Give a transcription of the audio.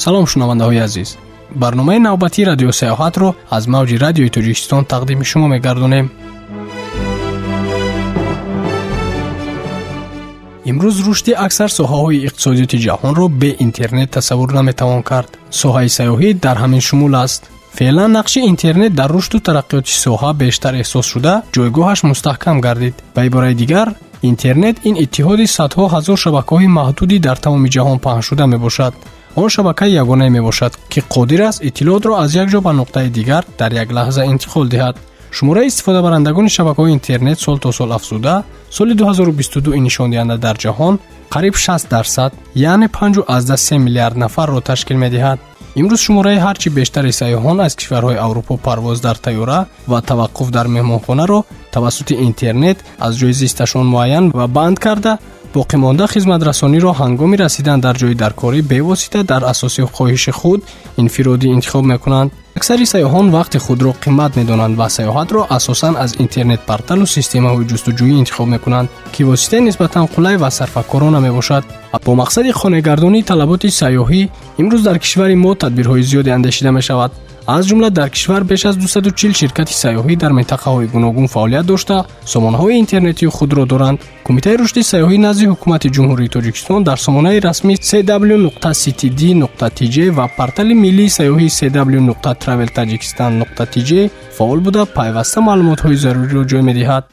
Салом, шунавандаҳои азиз. Барномаи навбатии радио саёҳатро аз мавҷи радиои Тоҷикистон тақдими шумо мегардонем. Имрӯз рушди аксар соҳаҳои иқтисодиёти ҷаҳонро бе интернет тасаввур наметавон кард. Соҳаи сайёҳӣ дар ҳамин шумул аст. Феълан нақши интернет дар рушду тараққиёти соҳа бештар эҳсос шуда, ҷойгоҳаш мустаҳкам гардид. Ба ибораи дигар, интернет ин иттиҳоди садҳо ҳазор шабакаҳои маҳдудӣ дар тамоми ҷаҳон паҳншуда мебошад. Он шабакаи ягонае мебошад, ки қодир аст иттилоотро аз як ҷо ба нуқтаи дигар дар як лаҳза интиқол диҳад. Шумораи истифодабарандагони шабакаҳои интернет сол то сол афзуда, соли 2022 ин нишондиҳанда дар ҷаҳон қариб 60%, яъне 5,3 миллиард нафарро ташкил медиҳад. Имрӯз шумораи ҳарчи бештари сайёҳон аз кишварҳои Аврупо парвоз дар тайёра ва таваққуф дар меҳмонхонаро тавассути интернет аз ҷои зисташон муайян ва банд карда, боқимонда хизматрасониро ҳангоми расидан дар ҷои даркорӣ бевосита дар асоси хоҳиши худ инфиродӣ интихоб мекунанд. Аксари сайёҳон вақти худро қимат медонанд ва сайёҳатро асосан аз интернет-порталу системаҳои ҷустуҷӯӣ интихоб мекунанд, ки воситаи нисбатан қулай ва сарфакорона мебошад. Бо мақсади қонеъгардонии талаботи сайёҳӣ имрӯз дар кишвари мо тадбирҳои зиёде андешида мешавад. Аз ҷумла дар кишвар беш аз 240 ширкати сайёҳӣ дар минтақаҳои гуногун фаъолият дошта, сомонаҳои интернетии худро доранд. Кумитаи рушди сайёҳӣ назди Ҳукумати Ҷумҳурии Тоҷикистон дар сомонаи расмӣ cw.ctd.tj ва портали миллии сайёҳӣ cw.traveltajikistan.tj фаъол буда, пайваста маълумотҳои заруриро ҷой медиҳад.